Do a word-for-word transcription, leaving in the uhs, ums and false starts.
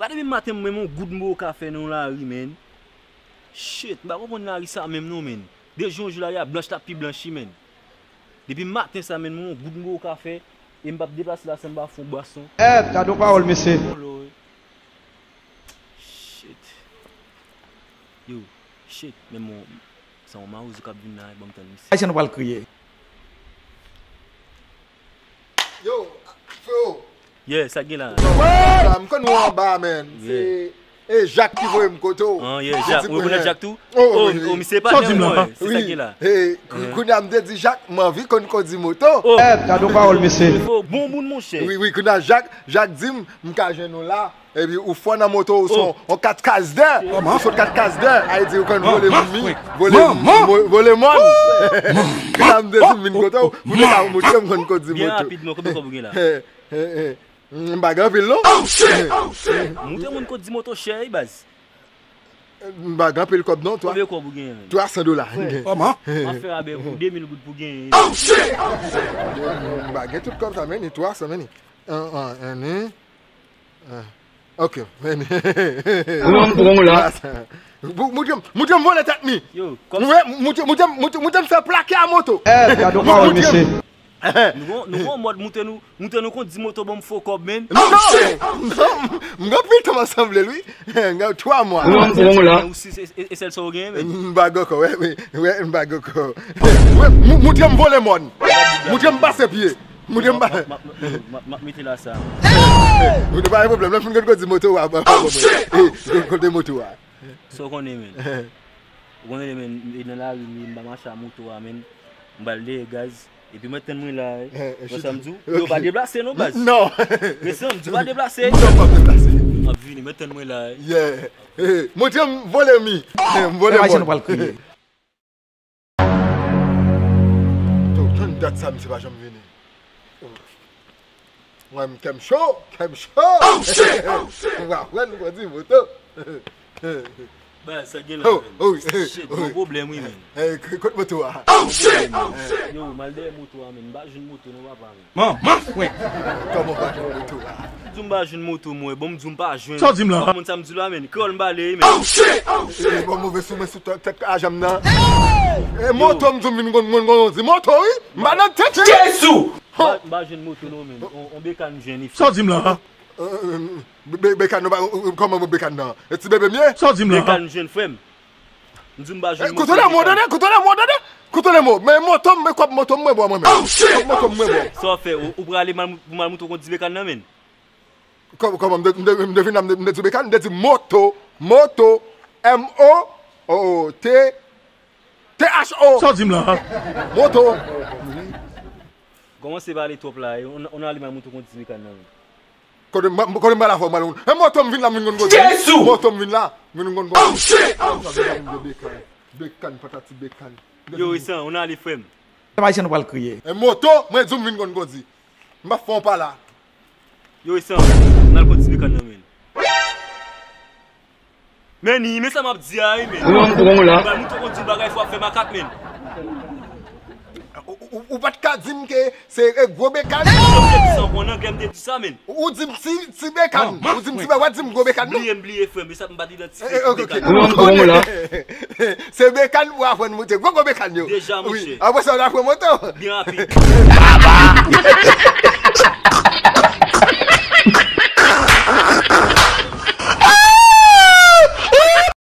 Depi maten, mwen menm yon goud m poko ka fè nan yon lari, menn. Shit, m pa konprann lari sa menm non, menn. De jou an jou lari a blanch, l ap pi blanchi, menn. Depi maten sa, menn, mwen yon goud m poko ka fè, e m p ap deplase la san m pa fè yon bwason. Èt, gade yon pawòl, mesye. Shit. Yo, shit, men bon, sa yon mawozo k ap vin la, ban m tann misye. Ayisyen nou pral kriye. Yo, freo. Yeah, sa gen la. Sa, m konn ou anba, menn. Se, e Jak ki voye m kote w. An, yeah, Jak. Ou rekonèt Jak tou? Oh, oh, misye pa nèg mwen. Se sa gen la. E, kou-, kounye a m te di Jak, m anvi konn kondi moto. Oh. Èt, gade yon pawòl, mesye. Bon moun, monchè. Wi, wi, kounye a Jak, Jak di m, m ka jwenn ou la. Epi ou fò nan moto, ou se yon kat kaz dè. Ou sot kat kaz dè. Ay di ou konn vole moun mi, vole, vo-, vole mòn. Kòm de di m vin kote w, pou te ka montre m konn kondi moto. Byen rapidman, konbyen kòb ou gen la? M pa gen anpil non. Montre moun kondi moto chè wi baz. M pa gen anpil kòb non, twa. Konbyen kòb ou genyen menm? Twa san dola m gen. Kòman? M ap fè rabè pou de mil goud pou genyen. M pa gen tout kòb sa, men ni twa san, men ni. An, an, an, ni. Ah. Ok, men. Ou wè m pran w la. Moutre m, moutre m vole tèt mi. Yo, kòm. Moutre, moutre, moutre, moutre, moutre m fè plake a moto. Eh, gade yon pawòl, mesye. Nou gon, nou gon mòd moutre nou, moutre nou kondi moto ban m fo kòb, menn. Non, non, non, m gen anpil tan m ap sanble l wi. M gen twa mwa. Ou wè m pran w la. Ou si, e, e, e sèl sa w genyen, menn. M pa gen ankò, wè, wè, wè, m pa gen ankò. Wè, mou-, moutre m vole mòn. Moutre m pase pye. Moutre m pa. M ap, m ap, m ap, m ap, m ap mete la sa. Moutre pa gen pwoblèm, lè m fin konn kondi moto a, ba, ba, ba, ba. E, kote moto a? Sa w konnen, menn. Ou konnen, menn, e nan lari m ye, m pa mache a moto a, menn. M pral dèyè gaz. Epi mwen tann mwen la, wi. Wè sa m di w? Yo pa deplase non, baz. Non. Men sa m di w, pa deplase. Non, pa deplase. M ap vini, mwen tann mwen la, wi. Yeah. Eh, moutre m vole mi. Eh, m vole mòn. Tann dat sa, misye pa janm vini. Mwen, m kè m cho, kè m cho. M pa kwè nou kondi moto. Ba, sa gen la, menn. Shit, gon pwoblèm, wi, menn. Eh, k-, kot moto a? Gon pwoblèm, menn. Yo, m al dèyè moto a, menn. M pa jwenn moto non, papa, menn. Manman fwèt. Kòman w pa jwenn moto a? Di w m pa jwenn moto, mwen. Bon, m di w m pa jwenn. Sa w di m la? Konprann sa m di w la, menn. Kreyòl m pale, wi, menn. E, bon, move sou mwen, sou tèt, tèt ajan m nan. E, moto, m di w m vin konn, konn, konn, di moto, wi. M pa nan tèt, wi. Jezi! M pa, m pa jwenn moto, non, menn. On, on bekàn m jwenn, wi. Sa w di m la? Eh, eh, be-, be-, bekàn nan, ba, eh, kòman mwen bekàn nan? E ti bebe m ye? Sa w di m la? Bekàn m jwenn frè m. M di w m pa jwenn moto. Koute lè mo, tande, koute lè mo, tande. Koute lè mo. Men moto m, men kòb moto m, mwen bò mwen menm. Kòb moto m, mwen bò. Sa w fè? Ou, ou prale mal, pou mal mouton konn ti bekàn nan, menn? Kòm, kòman m de, m de, m devin la, m de, m de di bekàn, m de di moto, moto, M O, O, T, T H O. Sa w di m la? Moto. Kòmanse pale twòp la, on, on ale mal mouton konn ti bekàn nan, menn. Kote m, kote m pral avè w, m pral konn. E moto m vin la, m vin konn kote. Jezi! Moto m vin la, m vin konn kote. Oh, shit! Oh, shit! Bekàn, bekàn, patati bekàn. Yo, Esan, on ale, frè m. Pèp ayisyen nou pral kriye. E moto, mwen di w m vin konn kondi. M pa fè yon pa la. Yo, Esan, on al konn ti bekàn nan, menn. Men ni, men sa m ap di a, wi, men. Ou wè m pran w la. Ou pral moutre w konn di bagay fò ap fè makak, men. Ou, ou, ou, ou pa t ka di m ke se, e, gwo bekàn? Sa w te di sa ankò, an anglè m te di sa, men. Ou, ou di m ti, ti bekàn. Ou di m ti bekàn, ou pa t di m gwo bekàn, non? Bliye m bliye, frè m, e sa m pa t idantifye ti bekàn. Ou wè m pran w la. Se bekàn pou aprann moutre gwo, gwo bekàn yo. Deja, monchè. Apre sa, w aprann moto. Byen rapid.